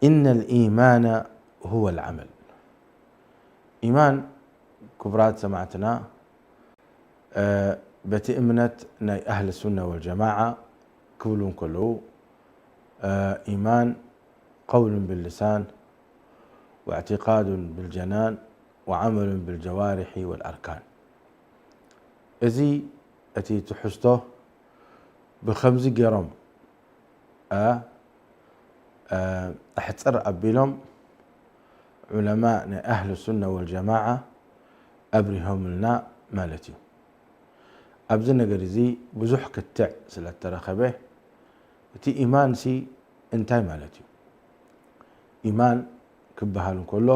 إن الإيمان هو العمل. ኢማን፣ ክቡራት ሰማዕትና፣ እ፣ በቲ እምነት ናይ ኣህሊ ሱና ወልጀማዓ ክብሉ እንከለዉ፣ እ፣ ኢማን قول باللسان واعتقاد بالجنان وعمل بالجوارح والأركان። እዚ እቲ ትሕዝቶ ብኸምዚ ገይሮም ኣ-፣ ኣ-፣ ኣሕጽር ኣቢሎም ዑለማ ናይ ኣህሉ ሱና ወልጀማዓ ኣብሪሆምልና ማለት እዩ። ኣብዚ ነገር እዚ ብዙሕ ክትዕ ስለ እተረኸበ፣ እቲ ኢማንሲ እንታይ ማለት እዩ? ኢማን ክበሃል እንከሎ፣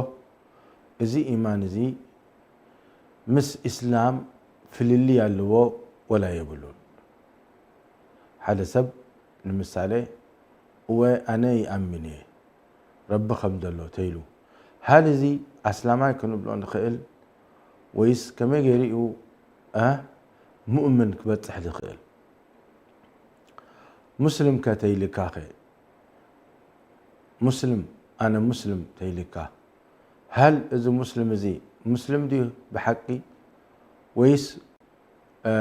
እዚ ኢማን እዚ ምስ ኢስላም ፍልልይ ኣለዎ ወላ የብሉን? ሓደ ሰብ ንምሳሌ፣ "እወ፣ ኣነ ይኣምን እየ፣ ረቢ ከም ዘሎ" ተይሉ፣ ሃል እዚ ኣስላማይ ክንብሎ ንኽእል ወይስ ከመይ ገይሩ እዩ፣ እ፣ ሙእምን ክበጽሕ ዝኽእል? ሙስሊም ከ ተይልካ ኸ? ሙስሊም፣ ኣነ ሙስሊም ተይልካ፣ ሃል እዚ ሙስሊም እዚ ሙስሊም ድዩ ብሓቂ ወይስ፣ እ፣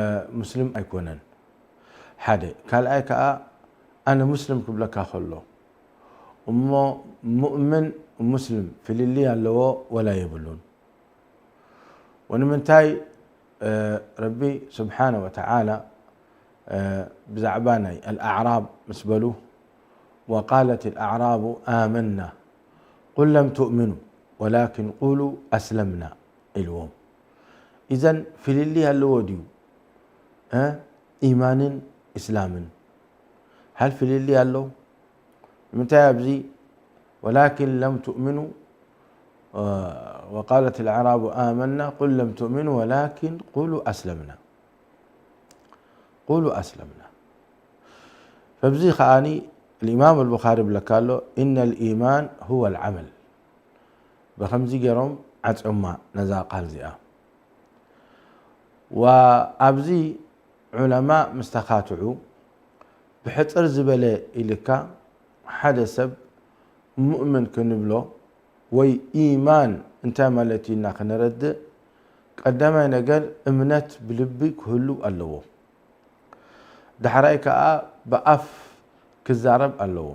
ሙስሊም ኣይኮነን? ሓደ። ካልኣይ ከኣ፣ ኣነ ሙስሊም ክብለካ ከሎ፣ እሞ ሙእምን ሙስሊም ፍልልይ ኣለዎ ወላ የብሉን? ወንምንታይ፣ እ፣ ረቢ ስብሓነ ወተዓላ፣ እ፣ ብዛዕባ ናይ ኣልኣዕራብ ምስ በሉ፣ "ወቃለት ኣልኣዕራቡ ኣመና ቁል ለም ትእምኑ ወላኪን ቁሉ ኣስለምና" ኢልዎም። ኢዘን ፍልልይ ኣለዎ ድዩ፣ እ፣ ኢማንን እስላምን? ሃል ፍልልይ ኣሎ? ንምንታይ ኣብዚ "ወላኪን ለም ትእምኑ"፣ እ፣ "ወቃለት ኣልኣዕራቡ ኣመና ቁል ለም ትእምኑ ወላኪን ቁሉ ኣስለምና"? ቁሉ ኣስለምና። ፈብዚ ከኣኒ ልኢማም ኣልቡኻሪ ይብለካ ኣሎ፣ "ኢነ ልኢማን ሁወ ልዓመል።" ብኸምዚ ገይሮም ዓጽዮማ ነዛ ቃል እዚኣ። ወኣብዚ ዑለማ ምስ ተኻትዑ፣ ብሕጽር ዝበለ ኢልካ፣ ሓደ ሰብ ሙእምን ክንብሎ ወይ ኢማን እንታይ ማለት እዩ ኢልና ክነረድእ፣ ቀዳማይ ነገር እምነት ብልቢ ክህሉ ኣለዎ። ዳሕራይ ከኣ ብኣፍ ክዛረብ ኣለዎ።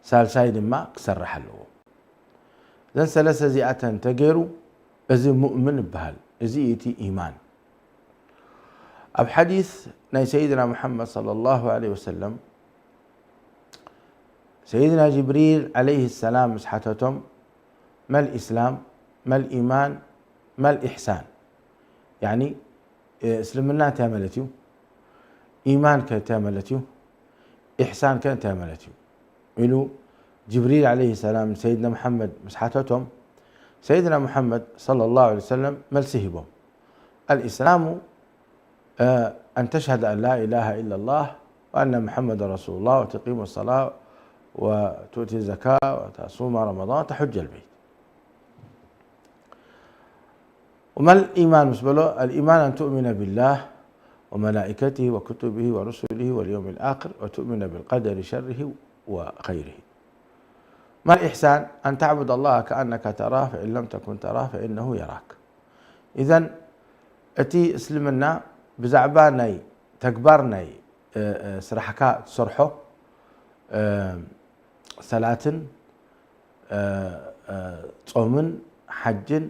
ሳልሳይ ድማ ክሰርሕ ኣለዎ። እዘን ሰለስተ እዚኣተን እንተገይሩ፣ እዚ ሙእምን ይበሃል። እዚ እዩ እቲ ኢማን። ኣብ ሓዲስ ናይ ሰይድና ሙሓመድ ሰለላሁ ዐለይሂ ወሰለም፣ ሰይድና ጅብሪል ዐለይሂ ሰላም ምስ ሓተቶም፣ "መል ኢስላም፣ መል ኢማን፣ መል ኢሕሳን?" ያኒ፣ እ፣ እስልምና እንታይ ማለት እዩ? ኢማን ከ እንታይ ማለት እዩ? ኢሕሳን ከ እንታይ ማለት እዩ? ኢሉ ጅብሪል ዐለይሂ ሰላም ንሰይድና ሙሓመድ ምስ ሓተቶም፣ ሰይድና ሙሓመድ ሰለላሁ ዐለይሂ ወሰለም መልሲ ሂቦም። الإسلام، آه، أن تشهد أن لا إله إلا الله وأن محمدا رسول الله وتقيم الصلاة وتؤتي الزكاة وتصوم رمضان وتحج البيت. وما الإيمان ምስ በሎ، الإيمان أن تؤمن بالله وملائكته وكتبه ورسله واليوم الآخر وتؤمن بالقدر شره وخيره. ما الإحسان؟ أن تعبد الله كأنك تراه فإن لم تكن تراه فإنه يراك. إذن እቲ እስልምና ብዛዕባ ናይ ተግባር ናይ፣ እ፣ እ፣ ስራሕካ ትሰርሖ፣ እ፣ ሰላትን፣ እ፣ እ፣ ጾምን፣ ሓጅን፣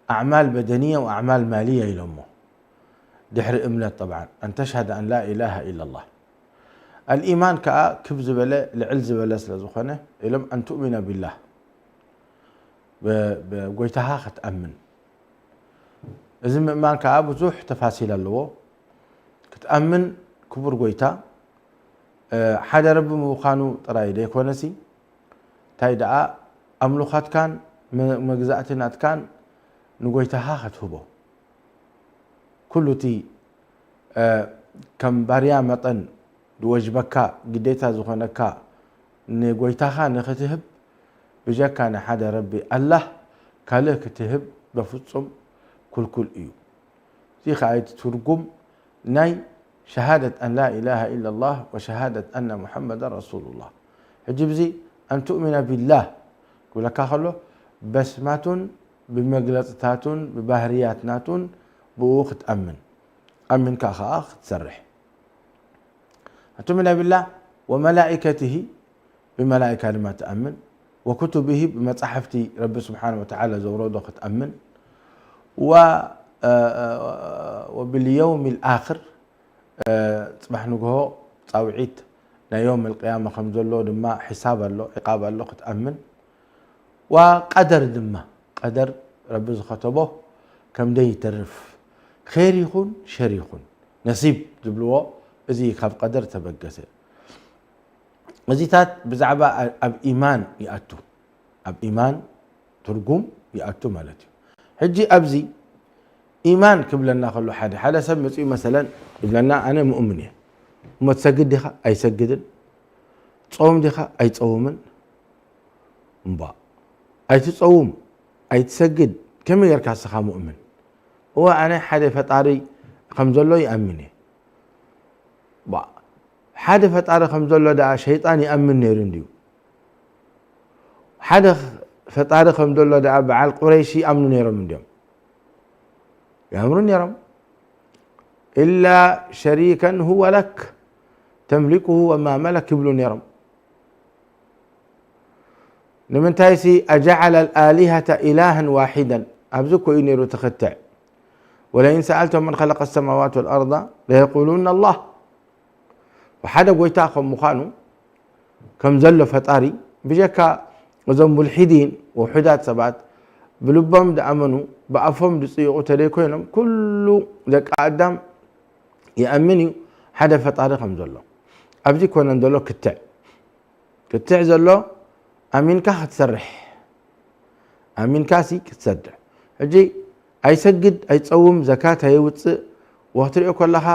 ኣዕማል በደንያ ወኣዕማል ማልያ ኢሎሞ። ድሕሪ እምነት ጠብዓን፣ أن تشهد أن لا إله إلا الله. ኣልኢማን ከኣ ክብ ዝበለ፣ ልዕል ዝበለ ስለ ዝኾነ፣ ኢሎም፣ أن تؤمن بالله። ብ-፣ ብጎይታኻ ክትኣምን። እዚ ምእማን ከኣ ብዙሕ ተፋሲል ኣለዎ። ክትኣምን ክቡር ጎይታ፣ እ፣ ሓደ ረቢ ምዃኑ ጥራይ ዘይኮነሲ፣ እንታይ ደኣ ኣምልኾትካን መ-፣ መግዛእቲ ናትካን ንጎይታኻ ክትህቦ። ኩሉ እቲ፣ እ፣ ከም ባርያ መጠን ዝወጅበካ፣ ግዴታ ዝኾነካ ንጎይታኻ ንኽትህብ፣ ብጀካ ንሓደ ረቢ ኣላህ ካልእ ክትህብ በፍጹም ክልኩል እዩ። እዚ ኸኣ እቲ ትርጉም ናይ ሸሃደት ኣን ላ ኢላሃ ኢላላህ ወሸሃደት ኣነ ሙሐመዳን ረሱሉላህ። ሕጂ ብዚ أن تؤمن بالله ክብለካ ከሎ በስማቱን ብመግለጽታቱን ብባህርያት ናቱን ብኡ ክትኣምን ኣሚንካ ከኣ ክትሰርሕ። أن تؤمن بالله وملائكته ብመላኢካ ድማ ትኣምን وكتبه ብመጻሕፍቲ ረቢ ስብሓን ወተዓላ ዘውረዶ ክትኣምን و باليوم الآخر ጽባሕ ንግሆ ጻውዒት ናይ ዮም ኣልቅያማ ከም ዘሎ ድማ ሕሳብ ኣሎ ዕቃብ ኣሎ ክትኣምን ዋ ቀደር ድማ ቀደር ረቢ ዝኸተቦ ከም ደይተርፍ ኸይር ይኹን ሸር ይኹን ነሲብ ዝብልዎ እዚ ካብ ቀደር ተበገሰ እዚታት ብዛዕባ ኣብ ኢማን ይኣቱ ኣብ ኢማን ትርጉም ይኣቱ ማለት እዩ ሕጂ ኣብዚ ኢማን ክብለና ከሎ ሓደ ሓደ ሰብ መፅኡ መሰለን ይብለና ኣነ ሙእምን እየ እሞ ትሰግድ ዲኻ ኣይሰግድን ጾም ዲኻ ኣይጸውምን እምባ ኣይትጸውም ኣይትሰግድ ከመይ ጌርካ ስኻ ሙእምን እወ ኣነ ሓደ ፈጣሪ ከም ዘሎ ይኣምን እየ ሓደ ፈጣሪ ከም ዘሎ ደኣ ሸይጣን ይኣምን ነይሩ እንድዩ ሓደ ፈጣሪ ከም ዘሎ ደኣ በዓል ቁረይሽ ይኣምኑ ነይሮም እንድዮም ይኣምሩ ነይሮም إلا شريكا هو لك تملكه وما ملك ይብሉ ነይሮም ንምንታይሲ أجعل الآلهة إلها واحدا ኣብዚ እኮ እዩ ነይሩ ትኽትዕ ولئن سألتهم من خلق السماوات والأرض ليقولن الله ሓደ ጎይታ ከም ምዃኑ ከም ዘሎ ፈጣሪ ብጀካ እዞም ሙልሒዲን ውሑዳት ሰባት ብልቦም ዝኣመኑ ብኣፎም ዝፅይቑ ተደይኮይኖም ኩሉ ደቂ ኣዳም ይኣምን እዩ ሓደ ፈጣሪ ከም ዘሎ ኣብዚ ኮነን ዘሎ ክትዕ ክትዕ ዘሎ ኣሚንካ ክትሰርሕ ኣሚንካ ሲ ክትሰድዕ ሕጂ ኣይሰግድ ኣይፀውም ዘካት ኣየውፅእ ወክትሪኦ ከለኻ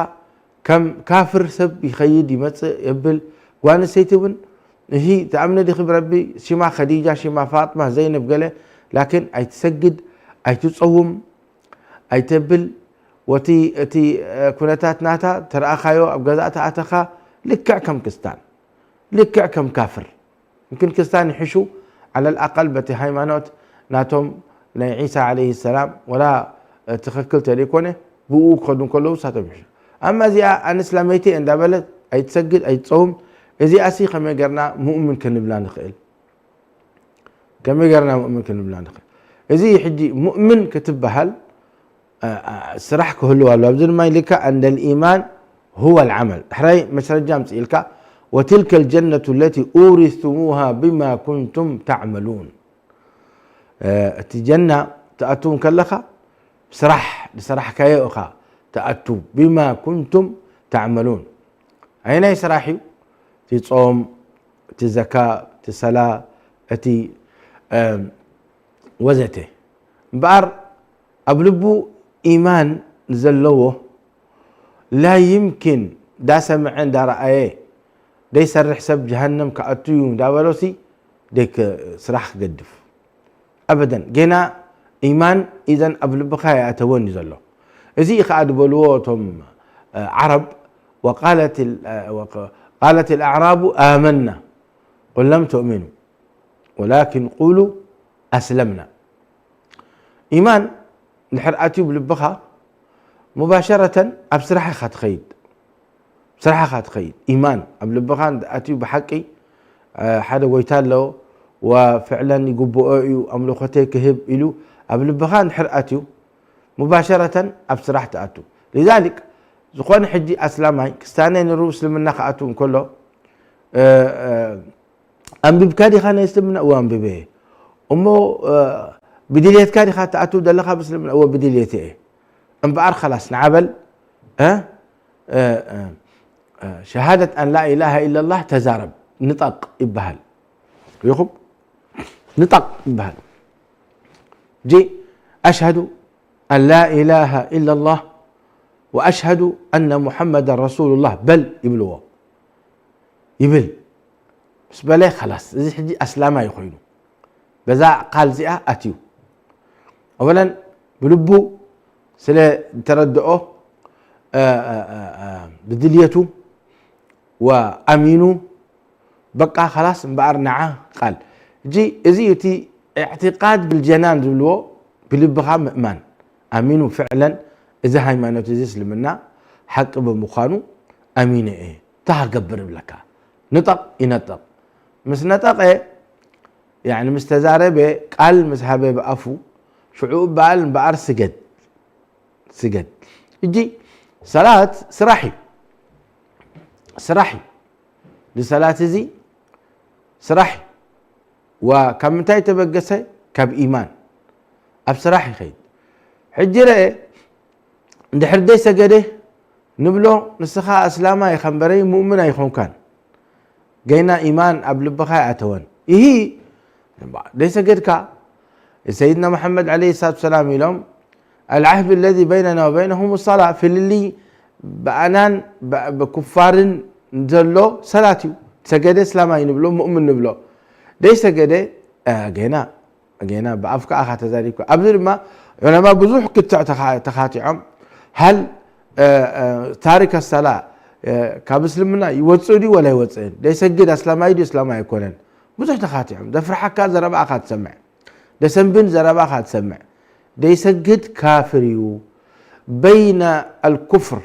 ከም ካፍር ሰብ ይኸይድ ይመፅእ የብል ጓንሰይቲ እውን እሂ ትኣምነ ዲኺ ብረቢ ሽማ ከዲጃ ሽማ ፋጥማ ዘይነብ ገለ ላኪን ኣይትሰግድ ኣይትፀውም ኣይተብል ወቲ እቲ ኩነታት ናታ ተረኣኻዮ ኣብ ገዛእ ተኣተኻ ልክዕ ከም ክስታን ልክዕ ከም ካፍር ምክን ክስታን ይሕሹ على الأقل በቲ ሃይማኖት ናቶም ናይ ዒሳ عليه السلام ወላ ትኽክል ተደይኮነ ብኡ ክኸዱ እንከለዉ ሳቶም ይሕሹ ኣማ እዚኣ ኣነ እስላመይቲ እየ እንዳበለት ኣይትሰግድ ኣይትፀውም እዚኣ ሲ ከመይ ገርና ሙእምን ክንብላ ንኽእል ከመይ ገርና ሙእምን ክንብላ ንኽእል እዚ ሕጂ ሙእምን ክትበሃል ስራሕ ክህልው ኣሎ ኣብዚ ድማ ኢልካ عند الإيمان هو العمل ሕራይ መስረጃ ኣምፅእ ኢልካ وتلك الجنة التي أورثتموها بما كنتم تعملون እቲ ጀና ትኣቱ ከለኻ ስራሕ ዝሰራሕካዮ እኻ ትኣቱ بما كنتم تعملون ኣይናይ ስራሕ እዩ እቲ ጾም እቲ ዘካ እቲ ሰላ እቲ ወዘተ እምበኣር ኣብ ልቡ ኢማን ዘለዎ ላ ይምኪን ዳሰምዐ እንዳረኣየ ደይሰርሕ ሰብ ጀሃነም ክኣቱ እዩ እንዳበሎሲ ደይ ስራሕ ክገድፍ ኣበደን ጌና ኢማን ኢዘን ኣብ ልብኻ ይኣተወን እዩ ዘሎ እዚ ከዓ ዝበልዎ እቶም ዓረብ وقالت الأعراب آمنا قل لم تؤمنوا ولكن قولوا أسلمنا ኢማን እንድሕር ኣትዩ ብልብኻ ሙባሸረተን ኣብ ስራሕ ኢኻ ትኸይድ ስራሕ ኢኻ ትኸይድ ኢማን ኣብ ልብኻ ኣትዩ ብሓቂ ሓደ ጎይታ ኣለዎ ወፍዕለን ይግብኦ እዩ ኣምልኾተይ ክህብ ኢሉ ኣብ ልብኻ እንድሕር ኣትዩ ሙባሸረተን ኣብ ስራሕ ትኣቱ لذلك ዝኾነ ሕጂ ኣስላማይ ክስታነ ንሩ እስልምና ክኣቱ እንከሎ ኣንቢብካ ዲኻ ናይ እስልምና እወ ኣንቢበ እየ እሞ ብድልየትካ ዲኻ ትኣትው ዘለኻ ብእስልምና እወ ብድልየት እየ እምበኣር ከላስ ንዓበል ሸሃደት ኣን ላ ኢላሃ ኢላላህ ተዛረብ ንጠቅ ይበሃል ሪኹም ንጠቅ ይበሃል ጂ ኣሽሃዱ ኣን ላ ኢላሃ ኢላላህ ወኣሽሃዱ ኣነ ሙሐመዳን ረሱሉላህ በል ይብልዎ ይብል ምስ በለ ኸላስ እዚ ሕጂ ኣስላማይ ኮይኑ በዛ ቃል እዚኣ ኣትዩ ኣወለን ብልቡ ስለ ዝተረድኦ ብድልየቱ ወኣሚኑ በቃ ኸላስ እምበኣር ንዓ ቃል። እጂ እዚ እዩ እቲ ኢዕቲቃድ ብልጀናን ዝብልዎ፣ ብልብኻ ምእማን። ኣሚኑ ፍዕለን እዚ ሃይማኖት እዚ እስልምና ሓቂ ብምዃኑ ኣሚነ እየ። እንታይ ክገብር ይብለካ። ንጠቕ ይነጥቕ። ምስ ነጠቐ፣ ያዕኒ ምስ ተዛረበ፣ ቃል ምስ ሃበ ብኣፉ፣ ሽዑ በኣል እምበኣር ስገድ። ስገድ። እጂ ሰላት ስራሕ እዩ። ስራሕ እዩ። ንሰላት እዚ ስራሕ እዩ። ዋ ካብ ምንታይ ተበገሰ? ካብ ኢማን። ኣብ ስራሕ ይኸይድ። ሕጂ ረአ፣ እንድሕር ዘይሰገደ ንብሎ፣ ንስኻ ኣስላማይ ኢኻ እምበረይ ሙእምን ኣይኾንካን። ገና ኢማን ኣብ ልብኻ ኣይኣተወን። ይሂ ደይሰገድካ፣ ሰይድና መሓመድ ዓለይሂ ሰላቱ ሰላም ኢሎም፣ "العهد الذي بيننا وبينهم الصلاة"፣ ፍልልይ ብኣናን ብ-፣ ብኩፋርን ዘሎ ሰላት እዩ። ሰገደ እስላማይ ንብሎ፣ ሙእምን ንብሎ። ደይሰገደ፣ አ፣ ገና፣ ገና ብኣፍካ ኢኻ ተዛሪብካ። ኣብዚ ድማ ዑለማ ብዙሕ ክትዕ ተኻ-፣ ተኻቲዖም። ሃል፣ አ፣ አ፣ ታሪክ ኣሰላ፣ አ፣ ካብ እስልምና ይወፅእ ድዩ ወላ ይወፅእን? ደይሰግድ ኣስላማይ ድዩ እስላማይ ኣይኮነን? ብዙሕ ተኻቲዖም። ዘፍርሓካ ዘረባ ኢኻ ትሰምዕ። ደሰንብን ዘረባ ኢኻ ትሰምዕ። ደይሰግድ ካፍር እዩ። በይነ ኣልኩፍር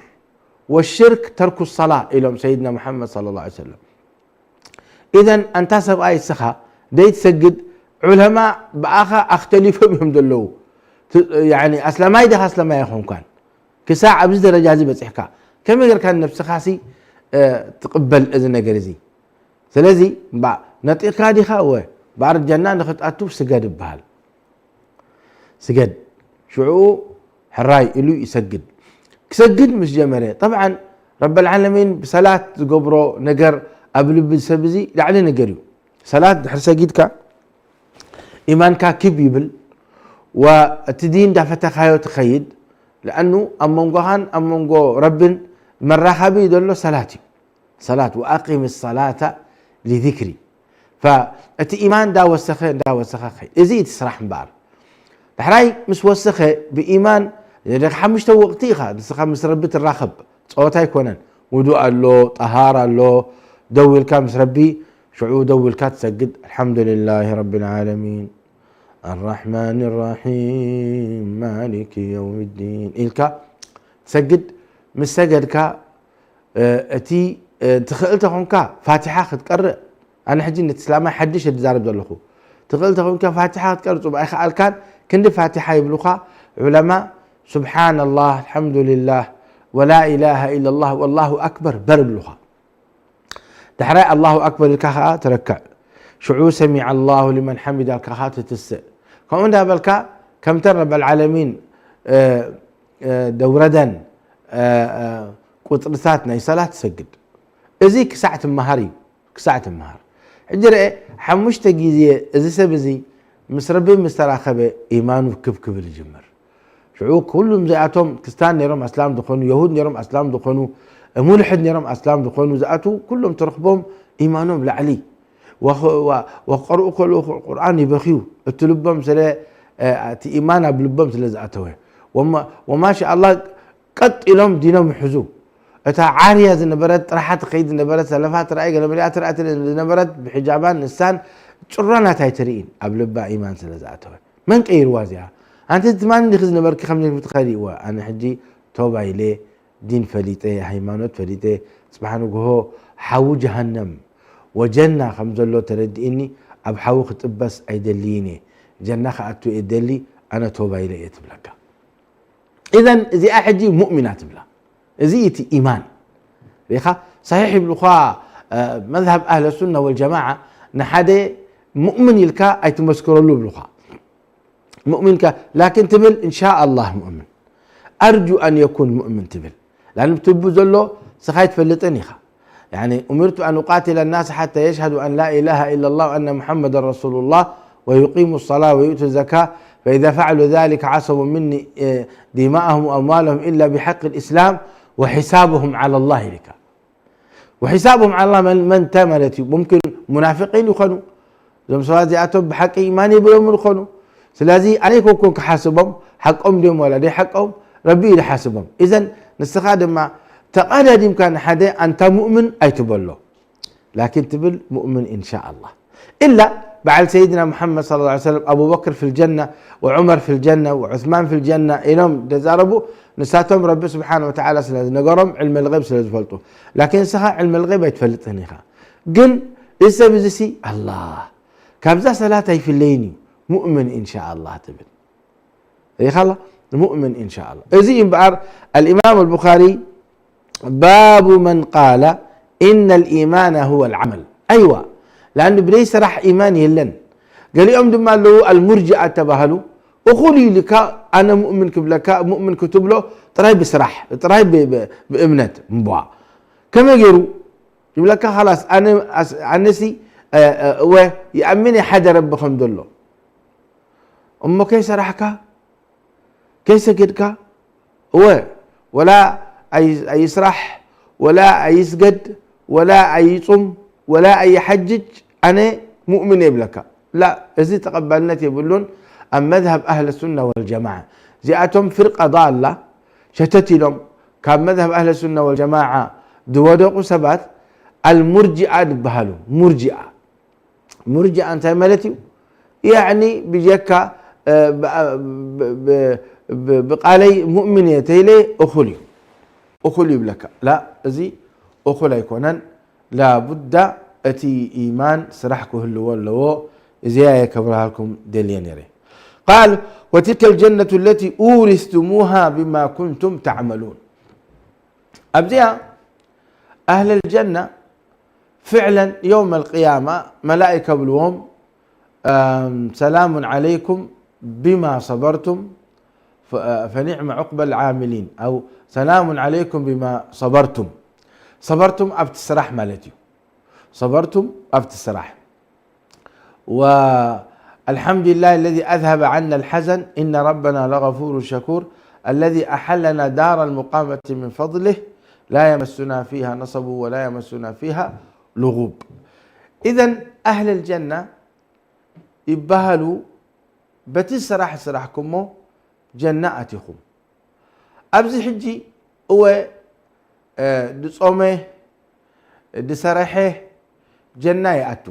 ወሽርክ ተርኩ ሰላ ኢሎም ሰይድና ሙሓመድ ሰለላሁ ዐለይሂ ወሰለም። ኢዘን ኣንታ ሰብኣይ እስኻ ደይትሰግድ ዑለማ ብኣኻ ኣኽተሊፎም እዮም ዘለዉ። ት-፣ ያዕኒ ኣስላማይ ዲኻ ኣስላማይ ኣይኾንኳን። ክሳዕ ኣብዚ ደረጃ እዚ በጺሕካ ከመይ ጌርካ ንነብስኻሲ፣ እ፣ ትቕበል እዚ ነገር እዚ? ስለዚ እምባ ነጢቕካ ዲኻ? እወ፣ እምበኣር ጀና ንኽትኣቱ ስገድ ይበሃል። ስገድ። ሽዑ ሕራይ ኢሉ ይሰግድ። ክሰግድ ምስ ጀመረ፣ ጠብዓን ረበል ዓለሚን ብሰላት ዝገብሮ ነገር ኣብ ልቢ ሰብ እዚ ላዕሊ ነገር እዩ። ሰላት ድሕሪ ሰጊድካ ኢማንካ ክብ ይብል፣ ወእቲ ዲን እንዳፈተኻዮ ትኸይድ። ለኣኑ ኣብ መንጎኻን ኣብ መንጎ ረብን መራኻቢ ዘሎ ሰላት እዩ። ሰላት፣ "ወኣቂም ሰላተ ሊዚክሪ።" ፈ-፣ እቲ ኢማን እንዳወሰኸ፣ እንዳወሰኸ ኸይድ። እዚ እቲ ስራሕ እምበኣር። ዳሕራይ ምስ ወሰኸ ብኢማን፣ ሓሙሽተ ወቕቲ ኢኻ ንስኻ ምስ ረቢ ትራኸብ። ጸወታ ኣይኮነን። ውዱእ ኣሎ፣ ጠሃራ ኣሎ፣ ደው ኢልካ ምስ ረቢ፣ ሽዑ ደው ኢልካ ትሰግድ። "ኣልሓምዱሊላሂ ረቢል ዓለሚን፣ ኣራሕማን ራሒም፣ ማሊኪ የውሚዲን" ኢልካ ትሰግድ። ምስ ሰገድካ፣ እ፣ እቲ፣ እ፣ ትኽእል ተኾንካ ፋቲሓ ክትቀርእ፣ ኣነ ሕጂ ነቲ እስላማይ ሓድሽ እየ ዝዛረብ ዘለኹ። ትኽእል ተኾንካ ፋቲሓ ክትቀርእ ጽቡቕ፣ ኣይከኣልካን፣ ክንዲ ፋቲሓ ይብሉኻ ዑለማ፣ ሱብሓነላህ፣ ኣልሓምዱሊላህ፣ ወላ ኢላሃ ኢለላህ፣ ወላሁ ኣክበር በል ይብሉኻ። ዳሕራይ ኣላሁ ኣክበር ኢልካ ኸኣ ትረክዕ። ሽዑ ሰሚዐ ኣላሁ ሊመን ሓሚዳ ኢልካ ኸኣ ትትስእ። ከምኡ እንዳበልካ ከምተን ረበል ዓለሚን፣ እ፣ እ፣ ደውረደን፣ እ፣ እ፣ ቁጽርታት ናይ ሰላት ትሰግድ። እዚ ክሳዕ ትመሃር እዩ። ክሳዕ ትመሃር። ሕጂ ርአ፣ ሓሙሽተ ግዜ እዚ ሰብ እዚ ምስ ረቢ ምስ ተራኸበ ኢማኑ ክብ ክብል ይጅምር። ሽዑ ኩሉም እዚኣቶም ክርስትያን ነይሮም ኣስላም ዝኾኑ፣ የሁድ ነይሮም ኣስላም ዝኾኑ፣ ሙልሕድ ነይሮም ኣስላም ዝኾኑ ዝኣትዉ ኩሎም ትረኽቦም ኢማኖም ላዕሊ። ወኸ-፣ ወ-፣ ወቀርኡ ከለዉ ቁርኣን ይበኽዩ። እቲ ልቦም ስለ፣ እ፣ እቲ ኢማን ኣብ ልቦም ስለ ዝኣተወ። ወማ-፣ ወማሻ ኣላህ ቀጥ ኢሎም ዲኖም ይሕዙ። እታ ዓርያ ዝነበረት፣ ጥራሓ ትኸይድ ዝነበረት፣ ሰለፋ ትረኣይ፣ ገለ መሊኣ ትረኣ ዝነበረት ብሒጃባን ንሳን ጭራ ናታ ኣይትርእን፣ ኣብ ልባ ኢማን ስለ ዝኣተወ። መን ቀይርዋ እዚኣ? ኣንቲ ትማሊ ዲኺ ዝነበርኪ ከምዚ ትኸዲ? እወ፣ ኣነ ሕጂ ቶባ ኢለ፣ ዲን ፈሊጠ፣ ሃይማኖት ፈሊጠ፣ ጽባሕ ንግሆ ሓዊ ጀሃነም ወጀና ከም ዘሎ ተረዲእኒ፣ ኣብ ሓዊ ክጥበስ ኣይደልይን እየ። ጀና ክኣቱ እየ ደሊ፣ ኣነ ቶባ ኢለ እየ ትብለካ። ኢዘን እዚኣ ሕጂ ሙእሚና ትብላ። እዚ እቲ ኢማን። ርኢኻ? ሰሒሕ ይብሉኻ፣ እ፣ መዝሃብ ኣህለ ሱና ወልጀማዓ ንሓደ ሙእምን ኢልካ ኣይትመስክረሉ ይብሉኻ። ሙእሚንካ፣ ላኪን ትብል፣ "እንሻ ኣላህ ሙእምን፣ ኣርጁ ኣን የኩን ሙእምን" ትብል። ላን ትቡ ዘሎ ስኻ ኣይትፈልጥን ኢኻ። ያኒ፣ "ኡሚርቱ ኣን ኡቃቲለ ናስ ሓታ የሽሃዱ ኣን ላ ኢላሃ ኢለላህ ወኣነ ሙሐመደን ረሱሉላህ ወዩቂሙ ሰላ ወዩእቱ ዘካ ፈኢዛ ፈዐሉ ዛሊከ ዓሰሙ ሚኒ፣ እ፣ ዲማአሁም ወኣምዋለሁም ኢላ ቢሐቅ ልእስላም ወሒሳብሁም ዓላ ላህ" ኢልካ። ወሒሳብሁም ዓላ መን፣ መን፣ እንታይ ማለት እዩ? ሙምኪን ሙናፊቂን ይኾኑ። እዞም ሰባት እዚኣቶም ብሓቂ ኢማን የብሎምን ይኾኑ። ስለዚ ኣነ ኣይኮንኩን ክሓስቦም፣ ሓቆም ድዮም ዋላ ደይሓቆም፣ ረቢ እዩ ዝሓስቦም። ኢዘን ንስኻ ድማ ተቐዳዲምካ ንሓደ ኣንታ ሙእምን ኣይትበሎ። ላኪን ትብል ሙእምን ኢንሻኣላህ። ኢላ በዓል ሰይድና ሙሓመድ ሰለላሁ ዐለይሂ ወሰለም፣ ኣቡበክር ፊል ጀና ወዑመር ፊል ጀና ወዑስማን ፊል ጀና ኢሎም ተዛረቡ። ንሳቶም ረቢ ስብሓነ ወተዓላ ስለ ዝነገሮም፣ ዕልመል ገይብ ስለ ዝፈልጡ። ላኪን ንስኻ ዕልመል ገይብ ኣይትፈልጥን ኢኻ። ግን እዚ ሰብ እዚ ሲ፣ ኣላህ፣ ካብዛ ሰላት ኣይፍለይን እዩ፣ ሙእምን ኢንሻኣላህ ትብል። ሪኢኻላ? ሙእምን ኢንሻኣላህ። እዚ እምበኣር ኣልኢማም ኣልቡኻሪ ባቡ መን ቃለ ኢነ ልኢማነ ሁወ ልዓመል። ኣይዋ፣ ለኣንዱ ብደይ ስራሕ ኢማን የለን። ገሊኦም ድማ ኣለዉ ኣልሙርጅኣ ተባሃሉ። እኹል እዩ ኢልካ ኣነ ሙእምን ክብለካ፣ ሙእምን ክትብሎ ጥራይ ብስራሕ፣ ጥራይ ብ-፣ ብ-፣ ብእምነት። እምቧ። ከመይ ገይሩ ይብለካ? ኻላስ ኣነ፣ ኣስ-፣ ኣነሲ፣ እ፣ እ፣ እወ ይኣምን እየ ሓደ ረቢ ከም ዘሎ። እሞ ከይሰራሕካ፣ ከይሰገድካ፣ እወ፣ ወላ ኣይ-፣ ኣይስራሕ፣ ወላ ኣይስገድ፣ ወላ ኣይጹም፣ ወላ ኣይሓጅጅ፣ ኣነ ሙእምን እየ ይብለካ። ላ፣ እዚ ተቐባልነት የብሉን ኣብ መዝሃብ ኣህለ ሱና ወልጀማዓ። እዚኣቶም ፍርቃ ዳላ፣ ሸተት ኢሎም ካብ መዝሃብ ኣህለ ሱና ወልጀማዓ ዝወደቑ ሰባት ኣልሙርጅኣ ዝበሃሉ። ሙርጅኣ፣ ሙርጅኣ እንታይ ማለት እዩ? ያዕኒ ብጀካ፣ እ፣ ብ-፣ ብ-፣ ብ-፣ ብ-፣ ብቃለይ ሙእምን እየ ተይለ እኹል እዩ፣ እኹል እዩ ይብለካ። ላ፣ እዚ እኹል ኣይኮነን። ላቡዳ እቲ ኢማን ስራሕ ክህልዎ ኣለዎ። እዚኣ እየ ከብርሃልኩም ደልየ ነይረ። ቃል፣ ወትልከ ልጀነቱ ለቲ ኡሪስቱሙሃ ቢማ ኩንቱም ተዕመሉን። ኣብዚኣ ኣህለል ጀና ፍዕለን የውመል ቅያማ መላኢካ ብልዎም፣ ኣም፣ ሰላሙን ዓለይኩም ቢማ ሰበርቱም ፈ-፣ ፈኒዕመ ዑቅበል ዓሚሊን፣ ኣው ሰላሙን ዓለይኩም ቢማ ሰበርቱም። ሰበርቱም ኣብቲ ስራሕ ማለት እዩ። ሰበርቱም ኣብቲ ስራሕ። والحمد لله الذي أذهب عنا الحزن إن ربنا لغفور شكور الذي أحلنا دار المقامة من فضله لا يمسنا فيها نصب ولا يمسنا فيها لغوب. إذن أهل الجنة ይበሃሉ በቲ ስራሕ ስራሕኩሞ ጀና ኣቲኹም። ኣብዚ ሕጂ እወ፣ እ፣ ድጾመ፣ ድሰረሐ ጀና ይኣቱ።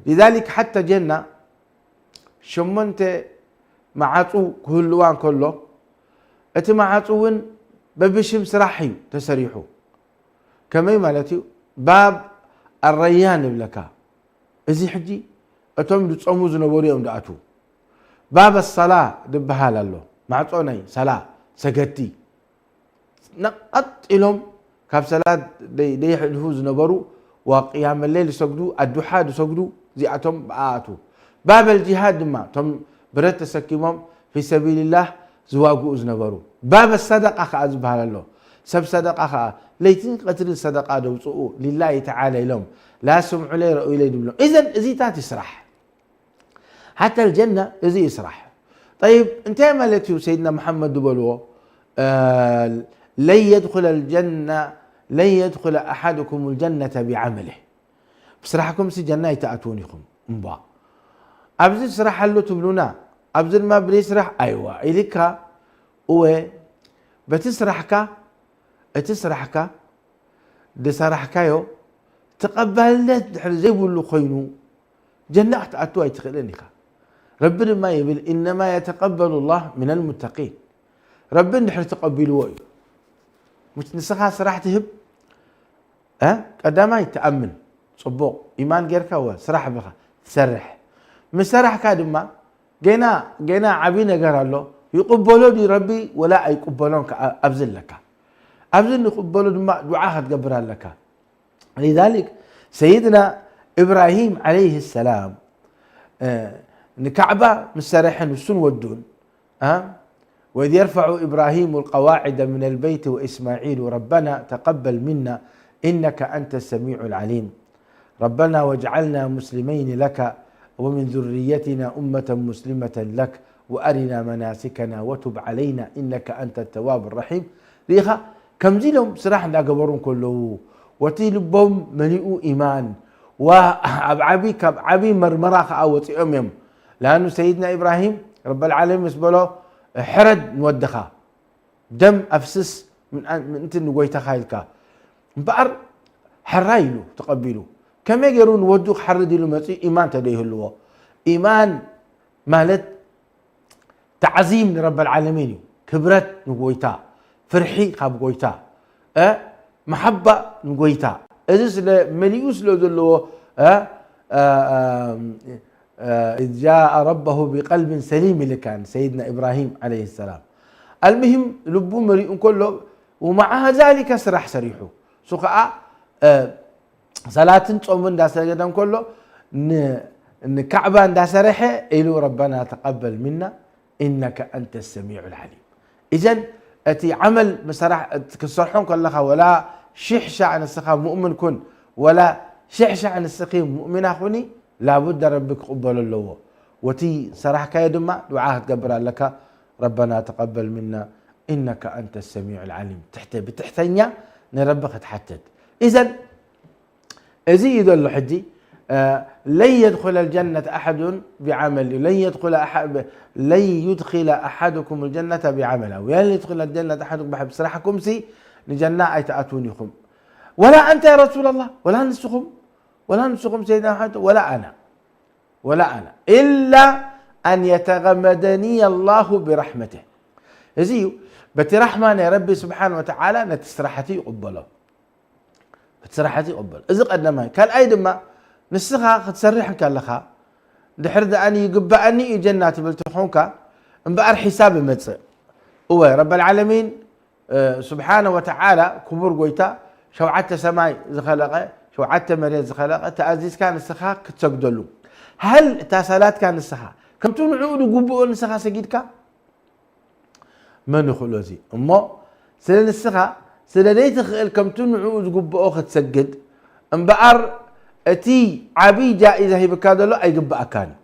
ሊዛሊክ ሓታ ጀና ሸሞንተ መዓጹ ክህልዋ እንከሎ፣ እቲ መዓጹ እውን በብሽም ስራሕ እዩ ተሰሪሑ። ከመይ ማለት እዩ? ባብ ኣረያን ይብለካ። እዚ ሕጂ እቶም ዝጾሙ ዝነበሩ እዮም ዝኣትዉ። ባብ ኣሰላ ዝበሃል ኣሎ። ማዕጾ ናይ ሰላ፣ ሰገድቲ። ነቐጥ ኢሎም ካብ ሰላት ደይ-፣ ደይሕልፉ ዝነበሩ፣ ወቅያመ ሌል ዝሰግዱ፣ ኣዱሓ ዝሰግዱ፣ እዚኣቶም ብኣኣቱ። ባበል ጂሃድ ድማ፣ እቶም ብረት ተሰኪሞም ፊ ሰቢልላህ ዝዋግኡ ዝነበሩ። ባበ ሰደቃ ከኣ ዝበሃል ኣሎ። ሰብ ሰደቃ ከኣ፣ ለይትን ቀትርን ሰደቃ ደውፅኡ፣ ሊላሂ ተዓላ ኢሎም፣ ላ ስምዑለይ ረኡይለይ ድብሎም። ኢዘን እዚታት ይስራሕ። ሓታ ልጀና እዚ እዩ ስራሕ። ጠይብ፣ እንታይ ማለት እዩ ሰይድና መሓመድ ዝበልዎ? እ፣ ለን የድኹለ ልጀና፣ ለን የድኹለ ኣሓድኩም ልጀነተ ቢዓመሊህ። ብስራሕኩም ሲ ጀና ኣይትኣትዉን ኢኹም። እምቧ። ኣብዚ ስራሕ ኣሎ ትብሉና፣ ኣብዚ ድማ ብዘይ ስራሕ፣ ኣይዋ ኢልካ፣ እወ፣ በቲ ስራሕካ፣ እቲ ስራሕካ፣ ዝሰራሕካዮ ተቐባልነት ድሕሪ ዘይብሉ ኮይኑ፣ ጀና ክትኣቱ ኣይትኽእልን ኢኻ። ረቢ ድማ ይብል፣ "ኢነማ የተቀበሉ ላህ ሚነል ሙተቂን።" ረቢ እንድሕሪ ተቐቢልዎ እዩ። ምሽ ንስኻ ስራሕ ትህብ፣ እ? ቀዳማይ ትኣምን፣ ጽቡቕ ኢማን ጌርካ ወ ስራሕ ብኻ ትሰርሕ። ምስ ሰራሕካ ድማ፣ ገና፣ ገና ዓቢ ነገር ኣሎ። ይቕበሎ ድዩ ረቢ ወላ ኣይቅበሎን ከኣ ኣብዚ ኣለካ። ኣብዚ ንቕበሎ ድማ ዱዓ ክትገብር ኣለካ። ሊዛሊክ ሰይድና ኢብራሂም ዓለይሂ ሰላም፣ እ፣ ንካዕባ ምስ ሰረሐ ንሱን ወዱን፣ እ፣ "ወኢዝ የርፈዑ ኢብራሂሙ ልቀዋዒደ ሚነል በይቲ ወኢስማዒሉ ረበና ተቀበል ሚና ኢነከ ኣንተ ሰሚዑ ልዓሊም። ረበና ወጅዓልና ሙስሊመይን ለከ ወሚን ዙርየቲና ኡመተን ሙስሊመተን ለክ ወአሪና መናሲከና ወቱብ ዓለይና ኢነከ ኣንተ ተዋብ ረሒም።" ርኢኻ፣ ከምዚ ኢሎም ስራሕ እንዳገበሩ እንከለዉ፣ ወቲ ልቦም መሊኡ ኢማን፣ ዋ፣ ኣብ ዓቢ፣ ካብ ዓቢ መርመራ ከኣ ወጺኦም እዮም። ለኣኑ ሰይድና ኢብራሂም ረበል ዓለሚን ምስ በሎ፣ "ሕረድ ንወድኻ፣ ደም ኣፍስስ ምን-፣ ምእንቲ ንጎይታኻ" ኢልካ። እምበኣር ሕራይ ኢሉ ተቐቢሉ። ከመይ ገይሩ ንወዱ ክሓርድ ኢሉ መፂኡ ኢማን ተደይህልዎ? ኢማን ማለት ተዓዚም ንረበል ዓለሚን እዩ። ክብረት ንጎይታ፣ ፍርሒ ካብ ጎይታ፣ እ፣ መሓባ ንጎይታ። እዚ ስለ መሊኡ ስለ ዘለዎ፣ እ፣ እ፣ እ፣ እ፣ إذ جاء ربه بقلب سليم ኢልካን ሰይድና ኢብራሂም ዓለይሂ ሰላም። ኣልሙሂም ልቡ መሊኡ እንከሎ ومع ذلك ስራሕ ሰሪሑ። እሱ ከዓ፣ እ፣ ሰላትን ጾምን እንዳሰገደ እንከሎ ን-፣ ንካዕባ እንዳሰረሐ ኢሉ ረበና ተቀበል ሚና ኢነከ ኣንተ ሰሚዑ ልዓሊም። እዘን እቲ ዓመል ምሰራሕ ክትሰርሖ ከለኻ ወላ ሽሕ ሻዕ ንስኻ ሙእምን ኩን ወላ ሽሕ ሻዕ ንስኺ ሙእሚና ኩኒ ላቡደ ረቢ ክቕበሎ ኣለዎ። ወቲ ሰራሕካዮ ድማ ዱዓ ክትገብር ኣለካ። ረበና ተቀበል ሚና ኢነከ ኣንተ ሰሚዑ ልዓሊም። ትሕተ ብትሕተኛ ንረቢ ክትሓተት። እዘን እዚ እዩ ዘሎ ሕጂ። ለን የድኹለ ልጀነት ኣሓዱን ብዓመል እዩ። ለን የድኹለ ኣሓ-፣ ለን ዩድኺለ ኣሓዱኩም ልጀነተ ብዓመል፣ ኣው ለን የድኹለ ልጀነት ኣሓዱኩም ብሓ-፣ ብስራሕኩም ሲ ንጀና ኣይትኣትውን ኢኹም። ወላ ኣንተ ያ ረሱላላህ፣ ወላ ንስኹም፣ ወላ ንስኹም ሰይድና ሓንቲ፣ ወላ ኣና፣ ወላ ኣና፣ ኢላ ኣን የተገመደኒ ኣላሁ ብራሕመተ። እዚ እዩ፣ በቲ ራሕማ ናይ ረቢ ስብሓን ወተዓላ ነቲ ስራሕቲ ይቕበሎ። እቲ ስራሓት ይቕበል። እዚ ቀዳማይ። ካልኣይ ድማ ንስኻ ክትሰርሕ እንከለኻ ድሕር ደኣኒ ይግበኣኒ እዩ ጀና ትብል ተኾንካ እምበኣር ሒሳብ ይመጽእ። እወ ረበል ዓለሚን፣ እ፣ ስብሓነ ወተዓላ ክቡር ጎይታ ሸውዓተ ሰማይ ዝኸለቐ፣ ሸውዓተ መሬት ዝኸለቐ ተኣዚዝካ ንስኻ ክትሰግደሉ። ሃል እታ ሰላትካ ንስኻ ከምቲ ንዕኡ ዝግብኦ ንስኻ ሰጊድካ መን ይኽእሎ እዚ? እሞ ስለ ንስኻ ስለ ዘይትኽእል ከምቲ ንዕኡ ዝግብኦ ክትሰግድ እምበኣር እቲ ዓብዪ ጃኢዛ ሂብካ ዘሎ ኣይግብኣካን እዩ።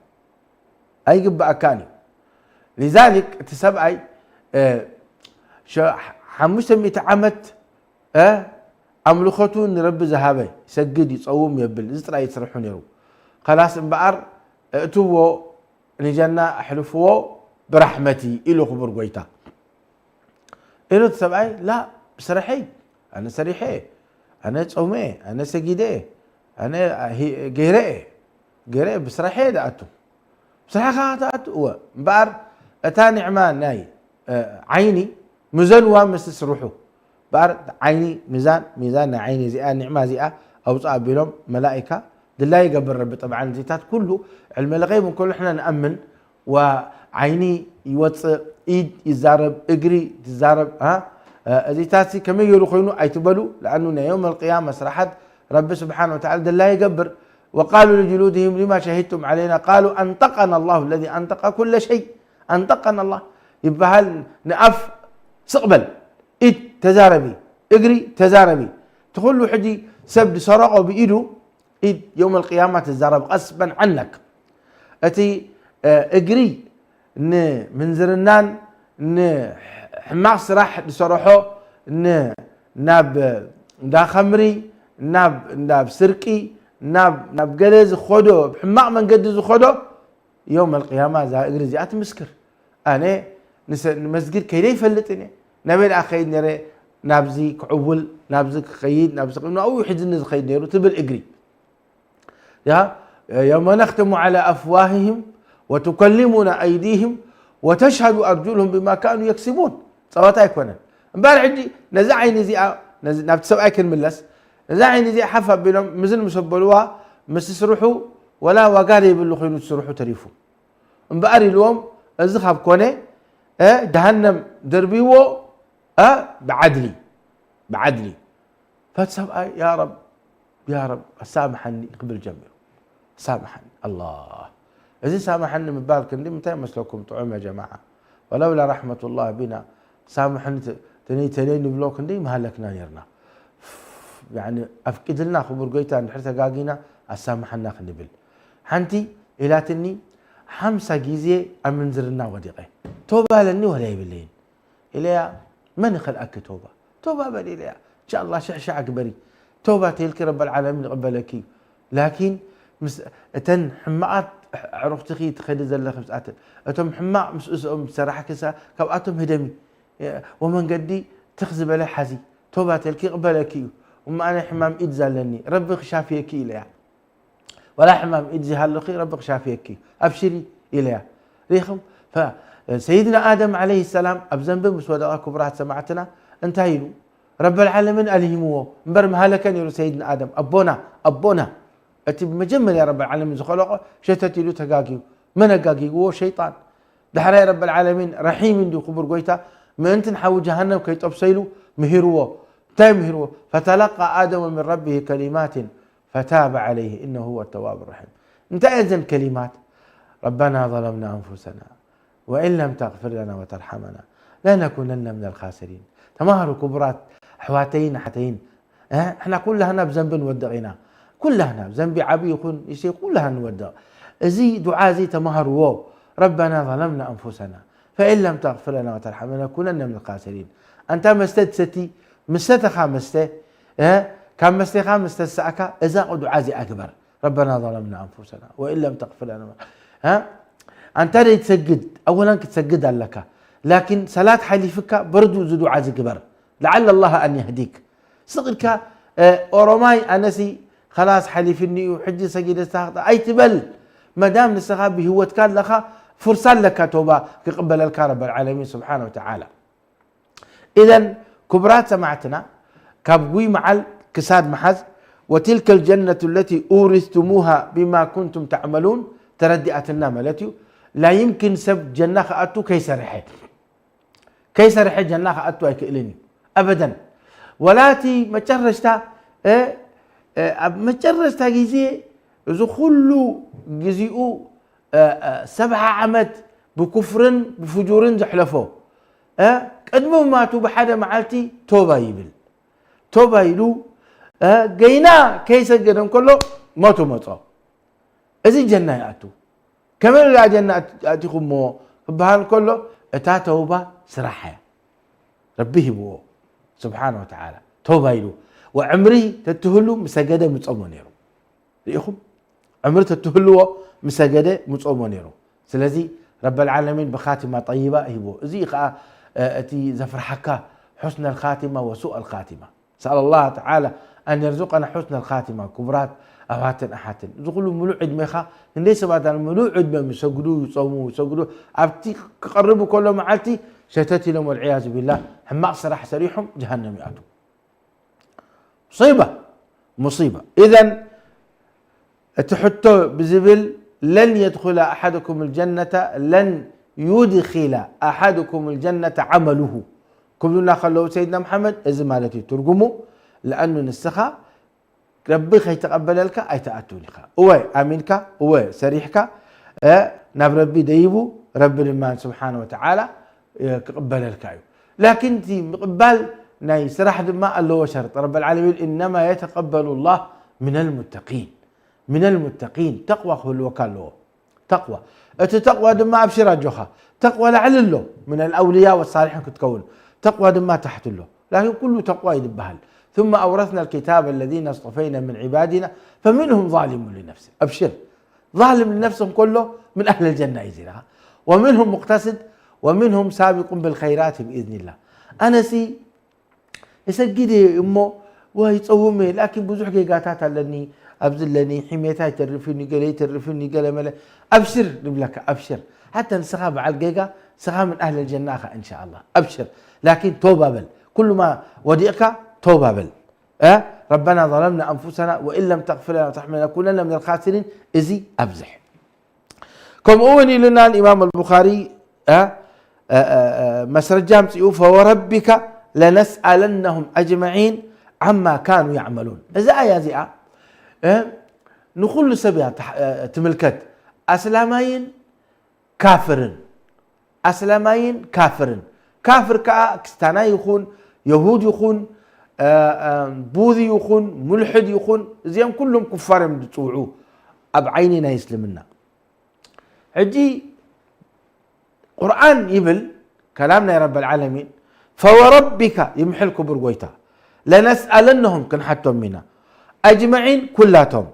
ኣይግብኣካን እዩ። ሊዛሊክ እቲ ሰብኣይ፣ እ፣ ሸ-፣ ሓሙሽተ ሚእቲ ዓመት፣ እ፣ ኣምልኾቱ ንረቢ ዝሃበ ይሰግድ ይጸውም የብል። እዚ ጥራይ እዩ ስርሑ ነይሩ። ከላስ እምበኣር እእትዎ ንጀና ኣሕልፍዎ ብራሕመቲ ኢሉ ክቡር ጎይታ። ኢሉ እቲ ሰብኣይ ላ ብስርሐይ ኣነ ሰሪሐ ኣነ ጾመ ኣነ ሰጊደ ኣነ ሂ-፣ ገይረ ገይረ ብስርሐ ደኣቱ ብስርሐኻ ተኣቱ እወ እምበኣር እታ ኒዕማ ናይ፣ እ፣ ዓይኒ ምዘንዋ ምስ ስርሑ እምበኣር ዓይኒ ሚዛን ሚዛን ናይ ዓይኒ እዚኣ ኒዕማ እዚኣ ኣውፅእ ኣቢሎም መላኢካ ድላይ ይገብር ረቢ። ጠብዓን እዚታት ኩሉ ዕልመ ለቀይብ እንከሎ ንሕና ንኣምን ወዓይኒ ይወፅእ፣ ኢድ ይዛረብ፣ እግሪ ትዛረብ፣ አ፣ እዚታሲ ከመይ ገይሩ ኮይኑ ኣይትበሉ። ለኣኑ ናይ የውም ኣልቅያማ ስራሓት ረቢ ስብሓን ወተዓላ ደላ ይገብር። وقالوا لجلودهم لما شهدتم علينا قالوا أنطقنا الله الذي أنطق كل شيء أنطقنا الله ይበሃል። ንኣፍ ስቕ በል፣ ኢድ ተዛረቢ፣ እግሪ ተዛረቢ። እቲ ኩሉ ሕጂ ሰብ ዝሰረቆ ብኢዱ ኢድ የውም ኣልቅያማ ትዛረብ ቀስበን ዓነክ። እቲ፣ እ፣ እግሪ ንምንዝርናን ንሕማቕ ስራሕ ዝሰረሖ ን-፣ ናብ እንዳ ኸምሪ፣ ናብ፣ ናብ ስርቂ፣ ናብ፣ ናብ ገለ ዝኸዶ፣ ብሕማቕ መንገዲ ዝኸዶ የውም ኣልቅያማ እዛ እግሪ እዚኣ ትምስክር። ኣነ ንሰ-፣ ንመስጊድ ከይደ ይፈልጥን እየ። ናበይ ደኣ ክኸይድ ነይረ? ናብዚ ክዕውል፣ ናብዚ ክኸይድ፣ ናብዚ ክኸይድ፣ ናብኡ እዩ ሒዝኒ ዝኸይድ ነይሩ ትብል እግሪ። ያ፣ የውመ ነኽትሙ ዐላ ኣፍዋህህም ወቱከሊሙና ኣይዲህም ወተሽሀዱ ኣርጁሉሁም ቢማ ካኑ የክስቡን። ጸወታ ኣይኮነን። እምበኣር ሕጂ ነዛ ዓይኒ እዚኣ፣ ነዚ፣ ናብቲ ሰብኣይ ክንምለስ፣ ነዛ ዓይኒ እዚኣ ሓፍ ኣቢሎም ምዝን ምስ ኣበልዋ፣ ምስ ስርሑ ወላ ዋጋ ዘይብሉ ኮይኑ እቲ ስርሑ ተሪፉ። እምበኣር ኢልዎም፣ እዚ ካብ ኮነ፣ እ፣ ጀሃነም ደርብይዎ፣ እ፣ ብዓድሊ፣ ብዓድሊ። ፈቲ ሰብኣይ፣ ያ ረብ፣ ያ ረብ፣ ኣሳምሓኒ ክብል ጀሚሩ። ሳምሓኒ፣ ኣላህ። እዚ ሳምሓኒ ምባል ክንዲ ምንታይ መስለኩም ጥዑም ያ ጀማዓ? ወለውላ ረሕመቱላህ ቢና፣ ሳምሓኒ ተ-፣ ተነይ፣ ተነይ ንብሎ ክንዲ ምሃለክና ነርና። ያኒ፣ ኣፍቂድልና ክቡር ጎይታ፣ እንድሕር ተጋጊና ኣሳምሓና ክንብል። ሓንቲ ኢላትኒ፣ ሓምሳ ግዜ ኣብ ምንዝርና ወዲቐ። ቶባ ኣለኒ ወላ የብለይን። ኢለያ፣ መን ይኸልኣኪ ቶባ? ቶባ በል ኢለያ። እንሻኣላህ ሽሕ ሻዕ ግበሪ። ቶባ ተይልኪ ረበል ዓለሚን ይቕበለኪ እዩ። ላኪን ምስ እተን ሕማቓት ኣዕሩኽትኺ ትኸዲ ዘለኺ ምስኣተን፣ እቶም ሕማቕ ምስ እዝኦም ዝሰራሕኪ ሳ-፣ ካብኣቶም ህደሚ። ወመንገዲ ትኽ ዝበለ ሓዚ። ቶባ ተይልኪ ይቕበለኪ እዩ። እሞ ኣነ ሕማም ኢድ ዛለኒ። ረቢ ክሻፍየኪ ኢለያ። ዋላ ሕማም ኢድ ዝሃለኺ ረቢ ክሻፍየኪ ኣብሽሪ ኢለያ። ሪኢኹም? ፈ-፣ ሰይድና ኣደም ዓለይሂ ሰላም ኣብ ዘንቢ ምስ ወደቐ ክቡራት ሰማዕትና እንታይ ኢሉ? ረበል ዓለሚን ኣልሂምዎ እምበር ምሃለከ ነይሩ ሰይድና ኣደም ኣቦና፣ ኣቦና። እቲ ብመጀመርያ ረበል ዓለሚን ዝኸለቆ ሸተት ኢሉ ተጋግዩ። መን ኣጋጊግዎ? ሸይጣን። ዳሕራይ ረበል ዓለሚን ረሒም እንድዩ ክቡር ጎይታ ምእንቲ ንሓዊ ጀሃነም ከይጠብሶ ኢሉ ምሂርዎ። እንታይ ምሂርዎ? فتلقى آدم من ربه كلمات فتاب عليه إنه هو التواب الرحيم. እንታይ እየን ዘን ከሊማት? ربنا ظلمنا أنفسنا وإن لم تغفر لنا وترحمنا لنكونن من الخاسرين. ተማሃሩ ክቡራት ኣሕዋተይን ኣሓተይን፣ እ፣ ንሕና ኩላህና ብዘንቢ ንወድቕ ኢና። ኩላህና ብዘንቢ ዓብዪ ይኹን ንእሽተይ ኩላህና ንወድቕ። እዚ ዱዓ እዚ ተማሃርዎ። ربنا ظلمنا أنفسنا فإن لم تغفر لنا وترحمنا لنكونن من الخاسرين. ኣንታ መስተ ትሰቲ፣ ምስ ሰተኻ መስተ፣ እ፣ ካብ መስተኻ ምስ ተሳእካ እዛ ዱዓ እዚኣ ግበር። ربنا ظلمنا أنفسنا وإن لم تغفر لنا، ها؟ ኣንታ ደይ ትሰግድ፣ ኣወላን ክትሰግድ ኣለካ። ላኪን ሰላት ሓሊፍካ በርዱ እዚ ዱዓ እዚ ግበር። لعل الله أن يهديك. ስቕ ኢልካ፣ እ፣ ኦሮማይ ኣነሲ ኸላስ ሓሊፍኒ እዩ፣ ሕጂ ሰጊደ ዝተሃኽተ ኣይትበል። መዳም ንስኻ ብህይወትካ ኣለኻ፣ ፍርሳ ኣለካ ተውባ ክቕበለልካ ረበል ዓለሚን ስብሓነ ወተዓላ። ኢዘን ክቡራት ሰማዕትና፣ ካብ ጉይ መዓል ክሳድ መሓዝ፣ وتلك الجنة التي أورثتموها بما كنتم تعملون ተረዲኣትና ማለት እዩ። لا يمكن ሰብ ጀና ክኣቱ ከይሰርሐ፣ ከይሰርሐ ጀና ክኣቱ ኣይክእልን እዩ ኣበደን። ወላ እቲ መጨረሽታ፣ እ፣ እ፣ ኣብ መጨረሽታ ግዜ እዚ ኩሉ ግዚኡ፣ እ፣ እ፣ ሰብዓ ዓመት ብኩፍርን ብፍጁርን ዘሕለፎ፣ እ፣ ቅድሚ ማቱ ብሓደ መዓልቲ ቶባ ይብል። ቶባ ኢሉ፣ እ፣ ገይና ከይሰገደ እንከሎ ሞቱ መጾ። እዚ ጀና ይኣቱ። ከመይ ኢሉ ጀና ኣት-፣ ኣቲኹሞ ክበሃል ከሎ፣ እታ ተውባ ስራሕ እያ። ረቢ ሂብዎ ስብሓነ ወተዓላ። ተውባ ኢሉ። ወዕምሪ ተትህሉ ምሰገደ ምጾሞ ነይሩ። ርኢኹም? ዕምሪ ተትህልዎ ምሰገደ ምጾሞ ነይሩ። ስለዚ ረበል ዓለሚን ብኻቲማ ጠይባ ሂብዎ። እዚ እዩ ኸዓ፣ እ፣ እቲ ዘፍርሓካ፣ ሑስነል ኻቲማ ወሱኣል ኻቲማ። نسأل الله تعالى أن يرزقنا حسن الخاتمة። ክቡራት ኣሕዋትን ኣሓትን፣ እዚ ኩሉ ምሉእ ዕድሜኻ፣ ክንደይ ሰባት ኣለ ምሉእ ዕድመ ይሰግዱ፣ ይጾሙ፣ ይሰግዱ፣ ኣብቲ ክቐርቡ ከሎ መዓልቲ ሸተት ኢሎም፣ ወልዕያዙ ቢላህ፣ ሕማቕ ስራሕ ሰሪሖም ጀሃነም ይኣትዉ። ሙሲባ፣ ሙሲባ። ኢዘን እቲ ሕቶ ብዝብል፣ لن يدخل أحدكم الجنة، لن يدخل أحدكم الجنة عمله ክብሉና ከለዉ ሰይድና መሓመድ፣ እዚ ማለት እዩ ትርጉሙ። ለኣኑ ንስኻ ረቢ ከይተቐበለልካ ኣይትኣትውን ኢኻ። እወ ኣሚንካ፣ እወ ሰሪሕካ፣ እ፣ ናብ ረቢ ደይቡ፣ ረቢ ድማ ስብሓነ ወተዓላ፣ እ፣ ክቕበለልካ እዩ። ላኪን እቲ ምቕባል ናይ ስራሕ ድማ ኣለዎ ሸርጢ። ረበል ዓለሚን፣ إنما يتقبل الله من المتقين، من المتقين፣ ተቕዋ ክህልወካ ኣለዎ። ተቕዋ። እቲ ተቕዋ ድማ ኣብሽር ኣጆኻ። ተቕዋ ላዕሊ ኣሎ፣ من الأولياء والصالحين ክትከውን። ተቕዋ ድማ ታሕቲ ኣሎ። ላኪን ኩሉ ተቕዋ እዩ ዝበሃል። ثم أورثنا الكتاب الذين اصطفينا من عبادنا فمنهم ظالم لنفسه. ኣብሽር። ظالم لنفسه እንከሎ من أهل الجنة እዩ ዚና። ومنهم مقتصد ومنهم سابق بالخيرات بإذن الله። ኣነሲ እሰግድ እየ እሞ፣ ወይ ይጸውም እየ፣ ላኪን ብዙሕ ጌጋታት ኣለኒ፣ ኣብዚ ኣለኒ፣ ሕሜታ ይተርፍኒ፣ ገለ ይተርፍኒ፣ ገለ መለ። ኣብሽር ንብለካ፣ ኣብሽር። ሓታ ንስኻ በዓል ጌጋ፣ ንስኻ ምን ኣህለል ጀና ኢኻ፣ እንሻኣላህ። ኣብሽር። ላኪን ተውባ በል። ኩሉ ማ ወዲቕካ፣ ተውባ በል። እ? ربنا ظلمنا أنفسنا وإن لم تغفر لنا وترحمنا لنكونن من الخاسرين። እዚ ኣብዝሕ። ከምኡ እውን ኢሉና ኢማም ኣልቡኻሪ፣ እ፣ እ፣ እ፣ እ፣ መስረጃ ኣምፂኡ፣ فوربك لنسألنهم أجمعين عما كانوا يعملون። እዛ ኣያ እዚኣ፣ እ፣ ንኹሉ ሰብ እያ ትሕ-፣ እ፣ ትምልከት። ኣስላማይን ካፍርን፣ ኣስላማይን ካፍርን። ካፍር ከዓ ክስታናይ ይኹን፣ የሁድ ይኹን፣ እ፣ እ፣ ቡዝ ይኹን፣ ሙልሕድ ይኹን፣ እዚኦም ኩሎም ኩፋር እዮም ዝፅውዑ ኣብ ዓይኒ ናይ እስልምና። ሕጂ ቁርኣን ይብል፣ ከላም ናይ ረበል ዓለሚን፣ فوربك ይምሕል ክቡር ጎይታ፣ لنسألنهم ክንሓቶም ኢና፣ أجمعين ኩላቶም፣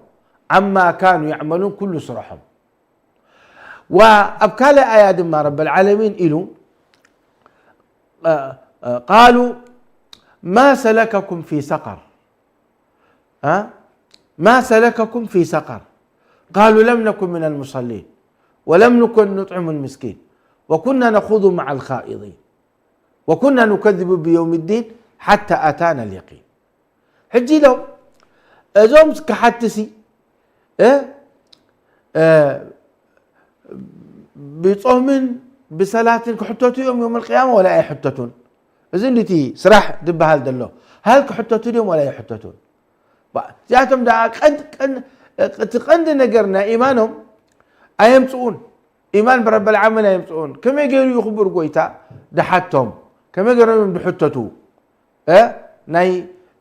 عما كانوا يعملون ኩሉ ስርሖም። ወኣብ ካልእ ኣያ ድማ ረበል ዓለሚን ኢሉ፣ እ፣ እ፣ قالوا ما سلككم في سقر؟ ها؟ ما سلككم في سقر؟ قالوا لم نكن من المصلين ولم نكن نطعم المسكين وكنا نخوض مع الخائضين وكنا نكذب بيوم الدين حتى أتانا اليقين. ሕጂ ኢሎም እዞም ክሓትሲ እ፣ እ፣ ብጾምን ብሰላትን ክሕተቱ እዮም ዮም ኣልቅያማ ወላ ኣይሕተቱን? እዚ እንዲቲ ስራሕ ዝበሃል ዘሎ፣ ሃል ክሕተቱ ድዮም ወላ ኣይሕተቱን? ባ-፣ እዚኣቶም ደኣ ቀንድ-፣ ቀን-፣ እቲ ቀንዲ ነገር ናይ ኢማኖም ኣየምጽኡን። ኢማን ብረበል ዓለሚን ኣየምጽኡን። ከመይ ገይሩ እዩ ክቡር ጎይታ ድሓቶም? ከመይ ገይሮም እዮም ድሕተቱ? እ፣ ናይ፣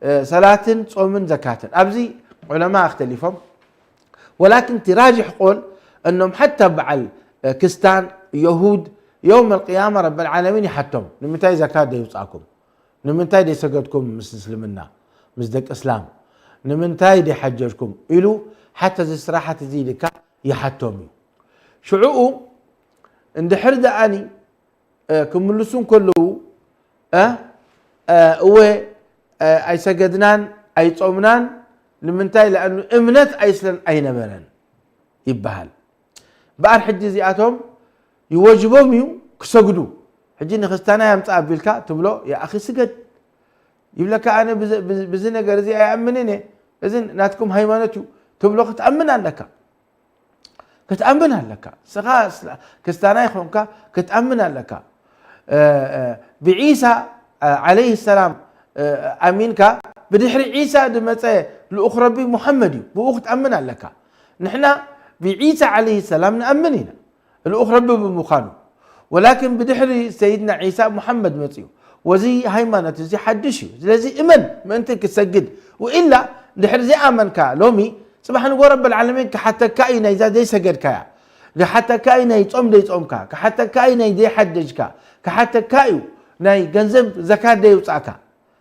እ፣ ሰላትን ጾምን ዘካትን። ኣብዚ ዑለማ ኣክተሊፎም። ወላኪን እቲ ራጅሕ ቆል እኖም ሓታ በዓል፣ እ፣ ክስታን፣ የሁድ፣ የውም ኣልቅያማ ረበል ዓለሚን ይሓቶም። ንምንታይ ዘካት ደይውጻእኩም? ንምንታይ ደይሰገድኩም ምስ እስልምና፣ ምስ ደቂ እስላም? ንምንታይ ደይሓጀጅኩም? ኢሉ ሓታ እዚ ስራሓት እዚ ኢልካ ይሓቶም እዩ። ሽዑኡ እንድሕር ደኣኒ እ፣ ክምልሱ እንከለዉ፣ እ፣ እ፣ እወ፣ እ፣ ኣይሰገድናን ኣይጾምናን፣ ንምንታይ? ለኣኑ እምነት ኣይስለን ኣይነበረን ይበሃል። እምበኣር ሕጂ እዚኣቶም ይወጅቦም እዩ ክሰግዱ። ሕጂ ንክስታናይ ኣምጽእ ኣቢልካ ትብሎ፣ "ያ ኣኺ ስገድ" ይብለካ፣ "ኣነ ብዚ፣ ብዚ፣ ብዚ ነገር እዚ ኣይኣምንን እየ፣ እዚ ናትኩም ሃይማኖት እዩ" ትብሎ ክትኣምን ኣለካ። ክትኣምን ኣለካ። ንስኻ እስላ-፣ ክስታናይ ኾንካ ክትኣምን ኣለካ። እ፣ እ፣ ብዒሳ፣ እ፣ ዓለይሂ ሰላም፣ እ፣ ኣሚንካ፣ ብድሕሪ ዒሳ ዝመጸ ልኡኽ ረቢ ሙሓመድ እዩ። ብኡ ክትኣምን ኣለካ። ንሕና ብዒሳ ዓለይሂ ሰላም ንኣምን ኢና፣ ልኡኽ ረቢ ብምዃኑ። ወላኪን ብድሕሪ ሰይድና ዒሳ ሙሓመድ መጽኡ። ወዚ ሃይማኖት እዚ ሓድሽ እዩ። ስለዚ እመን ምእንቲ ክሰግድ። ወኢላ ድሕሪ ዘይኣመንካ ሎሚ፣ ጽባሕ ንጎ ረበል ዓለሚን ክሓተካ እዩ ናይዛ ዘይሰገድካያ። ክሓተካ እዩ ናይ ጾም ዘይጾምካ። ክሓተካ እዩ ናይ ዘይሓደጅካ። ክሓተካ እዩ ናይ ገንዘብ ዘካት ዘይውጻእካ።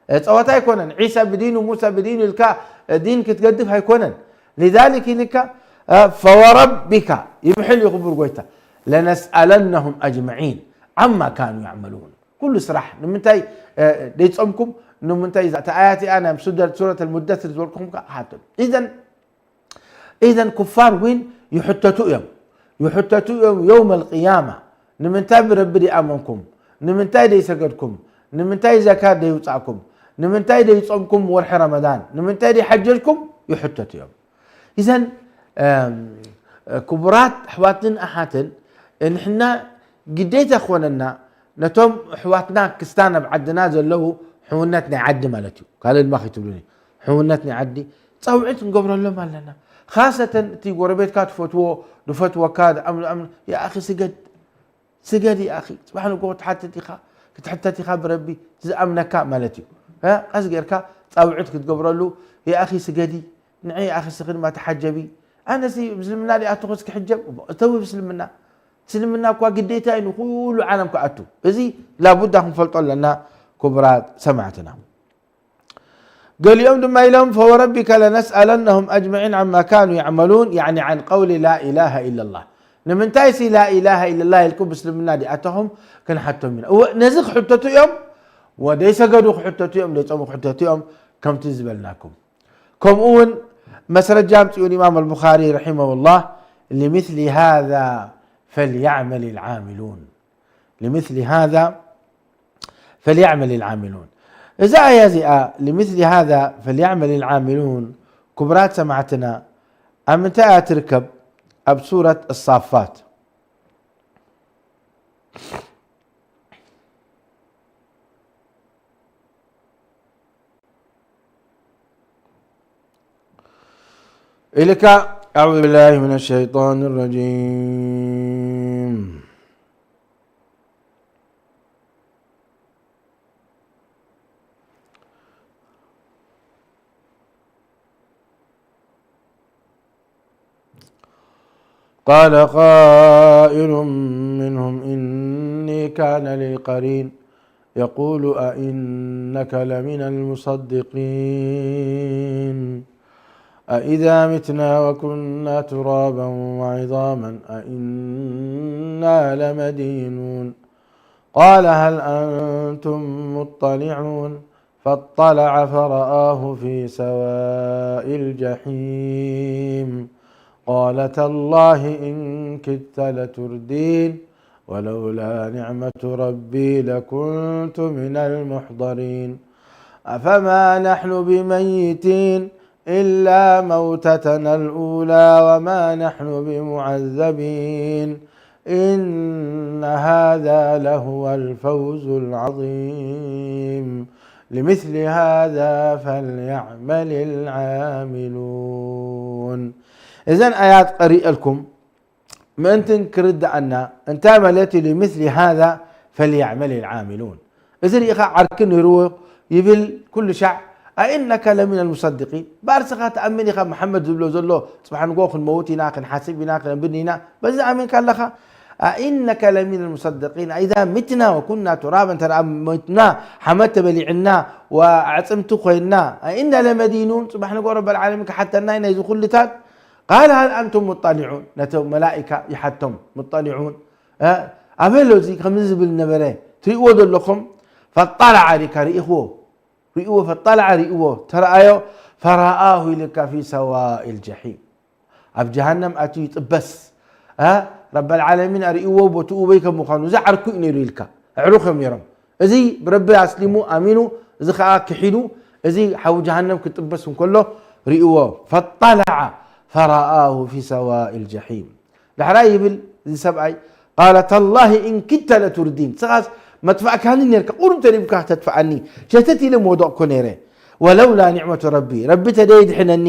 እ፣ ጸወታ ኣይኮነን። ዒሳ ብዲኑ፣ ሙሳ ብዲኑ ኢልካ፣ እ፣ ዲን ክትገድፍ ኣይኮነን። لذلك ኢልካ፣ እ፣ فوربك ይምሕል እዩ ክቡር ጎይታ። لنسألنهم أجمعين عما كانوا يعملون. ኩሉ ስራሕ ንምንታይ፣ እ፣ ደይጾምኩም? ንምንታይ እዛ፣ እታ ኣያት እያ ናይ ሱደ-፣ ሱረት ኣልሙደስር ዝበልኩኹም ከኣ ሓቶም። ኢዘን ኢዘን ኩፋር እውን ይሕተቱ እዮም። ይሕተቱ እዮም የውም ኣልቅያማ። ንምንታይ ብረቢ ደይኣመንኩም? ንምንታይ ደይሰገድኩም? ንምንታይ ዘካት ደይውጻእኩም? ንምንታይ ደይጾምኩም ወርሒ ረመዳን? ንምንታይ ደይሓጀጅኩም? ይሕተቱ እዮም። ኢዘን፣ እም፣ ክቡራት ኣሕዋትን ኣሓትን፣ ንሕና ግዴታ ክኾነና ነቶም ኣሕዋትና ክስታን ኣብ ዓድና ዘለዉ ሕውነት ናይ ዓዲ ማለት እዩ። ካልእ ድማ ከይትብሉኒ። ሕውነት ናይ ዓዲ ጻውዒት ክንገብረሎም ኣለና። ካሰተን እቲ ጎረቤትካ ትፈትዎ፣ ዝፈትወካ፣ ዝኣምኑ፣ ዝኣምኑ፣ "ያ ኣኺ ስገድ፣ ስገድ ያ ኣኺ፣ ጽባሕ ንግሆ ክትሓትት ኢኻ፣ ክትሕተት ኢኻ ብረቢ ዝኣምነካ" ማለት እዩ። እ፣ ቀስ ጌርካ ጻውዒት ክትገብረሉ፣ "ያ ኣኺ ስገዲ፣ ንዒ ኣኺ ስኺ ድማ ተሓጀቢ። ኣነሲ ምስልምና ዲኣተኹስ ክሕጀብ?" እተዊ ምስልምና። ምስልምና እኳ ግዴታ እዩ ንኹሉ ዓለም ክኣቱ። እዚ ላቡዳ ክንፈልጦ ኣለና ክቡራት ሰማዕትና። ገሊኦም ድማ ኢሎም፣ "فوربك لنسألنهم أجمعين عما كانوا يعملون"፣ يعني عن قول لا إله إلا الله። ንምንታይ ሲ لا إله إلا الله ኢልኩም ብእስልምና ዲኣተኹም ክንሓቶም ኢና። እወ፣ ነዚ ክሕተቱ እዮም፣ ወደይ ሰገዱ ክሕተቱ እዮም፣ ደይ ጾሙ ክሕተቱ እዮም፣ ከምቲ ዝበልናኩም። ከምኡ እውን መስረጃ ኣምፅኡ ኢማም ኣልቡኻሪ ረሒመሁላህ፣ "لمثل هذا فليعمل العاملون"። لمثل هذا فليعمل العاملون። እዛ ኣያ እዚኣ፣ "لمثل هذا فليعمل العاملون"፣ ክቡራት ሰማዕትና፣ ኣብ ምንታይ እያ ትርከብ? ኣብ ሱረት ኣሳፋት። ኢልካ፣ أعوذ بالله من الشيطان الرجيم. قال قائل منهم إني كان لي قرين يقول أئنك لمن المصدقين أإذا متنا وكنا ترابا وعظاما أإنا لمدينون قال هل أنتم مطلعون فاطلع فرآه في سواء الجحيم قال تالله إن كدت لتردين ولولا نعمة ربي لكنت من المحضرين. أفما نحن بميتين إلا موتتنا الأولى وما نحن بمعذبين إن هذا لهو الفوز العظيم. لمثل هذا فليعمل العاملون. እዘን ኣያት ቀሪአልኩም ምእንትን ክርድኣና እንታይ ማለት እዩ? لمثل هذا فليعمل العاملون። እዚ ርኢኻ ዓርኪ ነይርዎ ይብል ኩሉ ሻዕ أئنك لمن المصدقين። ባርስኻ ትኣምን ኢኻ መሓመድ ዝብሎ ዘሎ ጽባሕ ንግሆ ክንመውት ኢና፣ ክንሓስብ ኢና፣ ክነብን ኢና፣ በዚ ኣሚንካ ኣለኻ؟ أئنك لمن المصدقين أئذا متنا وكنا ترابا، እንተ ደኣ ሞትና ሓመድ ተበሊዕና ወኣዕጽምቲ ኮይንና أئنا لمدينون። ጽባሕ ንግሆ ረበል ዓለሚን ክሓተና እዩ ናይዚ ኩልታት። قال هل أنتم مطلعون؟ ነቶም መላኢካ ይሓቶም مطلعون እ ኣበሎ እዚ ከምዚ ዝብል ነበረ ትሪእዎ ዘለኹም? فاطلع ሪካ ርኢኽዎ ርኢዎ فاطلع ርኢዎ ተረኣዮ فرآه ኢልካ في سواء الجحيم ኣብ ጀሃነም ኣትዩ ይጥበስ እ ረበል ዓለሚን ኣርእይዎ ቦትኡ በይ ከም ምዃኑ እዚ ዓርኩ እዩ ነይሩ ኢልካ ኣዕሩኽ እዮም ነይሮም እዚ ብረቢ ኣስሊሙ ኣሚኑ እዚ ከዓ ክሒዱ እዚ ሓዊ ጀሃነም ክጥበስ እንከሎ ርእይዎ فاطلع فرآه في سواء الجحيم ዳሕራይ ይብል እዚ ሰብኣይ قال تالله إن كدت لتردين ስኻስ መጥፋእካኒ ነርካ ቁሩብ ተሪብካ ተጥፍኣኒ ሸተት ኢለ ምወደቕኩ ነይረ ولولا نعمة ربي ረቢ ተደይ ድሕነኒ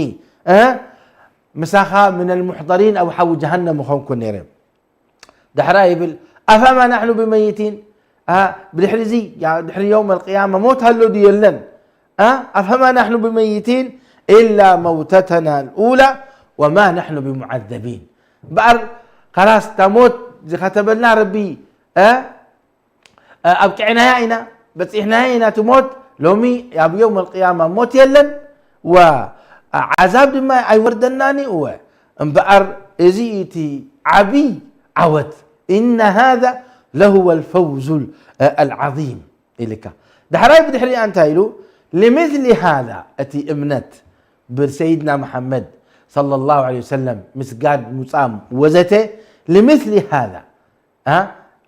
እ ምሳኻ من المحضرين ኣብ ሓዊ ጀሃነም ምኾንኩ ነይረ ዳሕራይ ይብል أفما نحن بميتين እ ብድሕሪ እዚ ድሕሪ يوم القيامة ሞት ኣሎ ድዩ የለን እ أفما نحن بميتين إلا موتتنا الأولى وما نحن بمعذبين እምበኣር ካላስ እታ ሞት ዝኸተበልና ረቢ እ ኣብቅዕናያ ኢና በፂሕናያ ኢና እቲ ሞት ሎሚ ኣብ የውም ኣልቅያማ ሞት የለን ወዓዛብ ድማ ኣይወርደናን እዩ እወ እምበኣር እዚ እቲ ዓብይ ዓወት إن هذا لهو الفوز العظيم ኢልካ ዳሕራይ ብድሕሪኣ እንታይ ኢሉ لمثل هذا እቲ እምነት ብሰይድና መሓመድ صلى الله عليه وسلم ምስጋድ ሙፃም ወዘተ لمثل هذا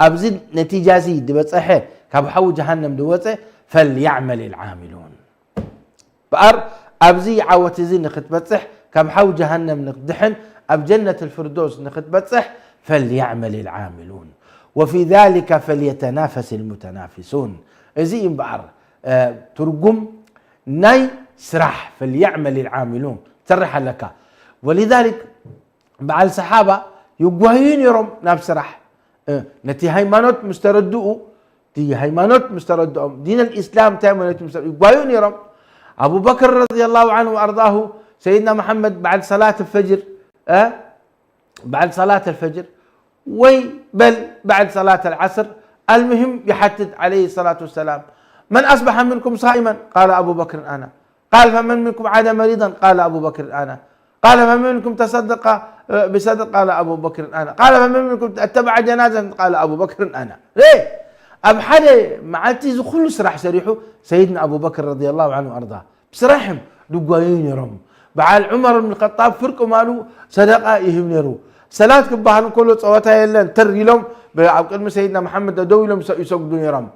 ኣብዚ ነቲጃ እዚ ዝበፀሐ ካብ ሓዊ ጀሃነም ዝወፀ فليعمل العاملون በኣር ኣብዚ ዓወት እዚ ንክትበፅሕ ካብ ሓዊ ጀሃነም ንክትድሕን ኣብ ጀነት الفردوس ንክትበፅሕ فليعمل العاملون وفي ذلك فليتنافس المتنافسون እዚ እዩ እምበኣር ትርጉም ናይ ስራሕ فليعمل العاملون ትሰርሕ ኣለካ ولذلك በዓል ሰሓባ ይጓዩ ነይሮም ናብ ስራሕ ነቲ ሃይማኖት ምስ ተረድኡ እቲ ሃይማኖት ምስ ተረድኦም ዲን الإسلام እንታይ ማለት እዩ ይጓዩ ነይሮም أبو بكر رضي الله عنه وأرضاه سيدنا محمد بعد صلاة الفجر بعد صلاة الفجر ወይ بل بعد صلاة العصر المهم يحتت عليه الصلاة والسلام من أصبح منكم صائما قال أبو بكر أنا قال فمن منكم عاد مريضا قال أبو بكر أنا قال فمن منكم تصدق بصدق قال أبو بكر أنا قال فمن منكم اتبع جنازة قال أبو بكر أنا ليه؟ ኣብ ሓደ መዓልቲ እዚ ኩሉ ስራሕ ሰሪሑ ሰይድና ኣቡበክር ረዲየላሁ ዐንሁ ኣርዳ ብስራሕም ድጓዩ ነይሮም በዓል ዑመር ብን ኸጣብ ፍርቂ ማሉ ሰደቃ ይህብ ነይሩ ሰላት ክበሃል እንከሎ ፀወታ የለን ተር ኢሎም ኣብ ቅድሚ ሰይድና መሓመድ ደው ኢሎም ይሰግዱ ነይሮም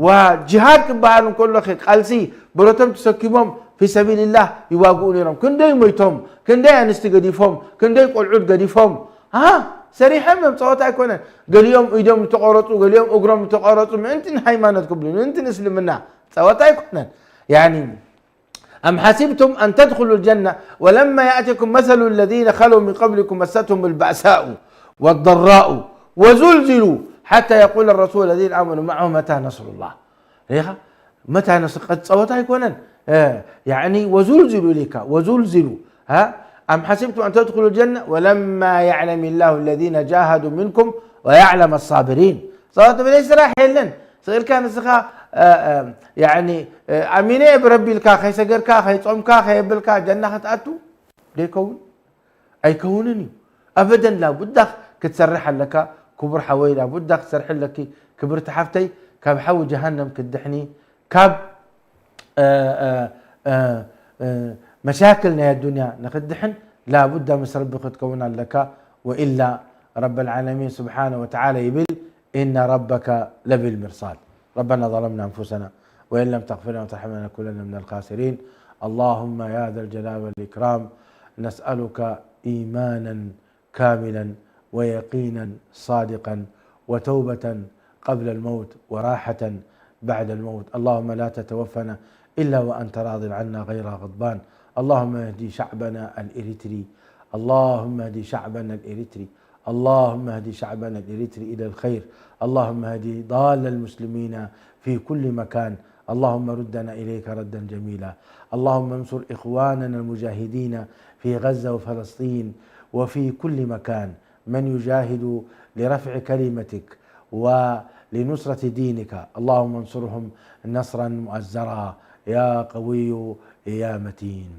ዋ ጅሃድ ክበሃል እንከሎ ቃልሲ ብረቶም ተሰኪሞም ፊ ሰቢልላህ ይዋግኡ ነይሮም ክንደይ ሞይቶም ክንደይ ኣንስቲ ገዲፎም ክንደይ ቆልዑት ገዲፎም ها ሰሪሖም እዮም ፀወታ ኣይኮነን ገሊኦም ኢዶም ዝተቆረፁ ገሊኦም እግሮም ዝተቆረፁ ምእንቲ ንሃይማኖት ክብሉ ምእንቲ ንእስልምና ፀወታ ኣይኮነን ያኒ أم حسبتم أن تدخلوا الجنة ولما يأتكم مثل الذين خلوا من قبلكم مستهم البأساء والضراء وزلزلوا حتى يقول الرسول والذين آمنوا معه متى نصر الله ሪኻ መታ ነስቀት ፀወታ ኣይኮነን يعني وزلزلوا ኢልካ وزلزلوا ها أم حسبتم أن تدخلوا الجنة ولما يعلم الله الذين جاهدوا منكم ويعلم الصابرين ፀወታ ብለይ ስራሕ የለን ስቕ ኢልካ ንስኻ ኣሚነ እየ ብረቢ ኢልካ ከይሰገድካ ከይፆምካ ከየብልካ ጀና ክትኣቱ ደይከውን ኣይከውንን እዩ ኣበደን ላቡዳ ክትሰርሕ ኣለካ ክቡር ሓወይ ላቡዳ ክትሰርሒ ኣለኪ ክብርቲ ሓፍተይ ካብ ሓዊ ጀሃነም ክትድሕኒ ካብ መሻክል ናይ ኣዱንያ ንክትድሕን لا بد مس ربي ክትከውን ኣለካ، وإلا رب العالمين سبحانه وتعالى ይብል، إن ربك لبالمرصاد. ربنا ظلمنا أنفسنا وإن لم تغفر لنا وترحمنا لنكونن من الخاسرين. اللهم يا ذا الجلال والإكرام، نسألك إيمانا كاملا ويقينا صادقا وتوبة قبل الموت وراحة بعد الموت. اللهم لا تتوفنا إلا وأنت راض عنا غير غضبان. اللهم اهد شعبنا الإريتري. اللهم اهد شعبنا الإريتري. اللهم اهد شعبنا الإريتري إلى الخير. اللهم اهد ضال المسلمين في كل مكان. اللهم ردنا إليك ردا جميلا. اللهم انصر إخواننا المجاهدين في غزة وفلسطين وفي كل مكان، من يجاهد لرفع كلمتك ولنصرة دينك. اللهم انصرهم نصرا مؤزرا يا قوي يا متين.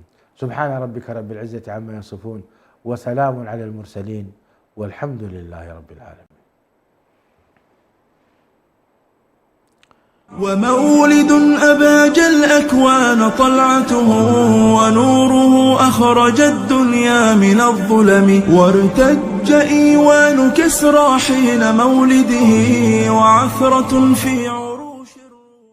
سبحان ربك رب العزة عما يصفون، وسلام على المرسلين، والحمد لله رب العالمين. ومولد أباج الأكوان طلعته، ونوره أخرج الدنيا من الظلم، وارتج إيوان كسرى حين مولده، وعثرة في عروش الروم.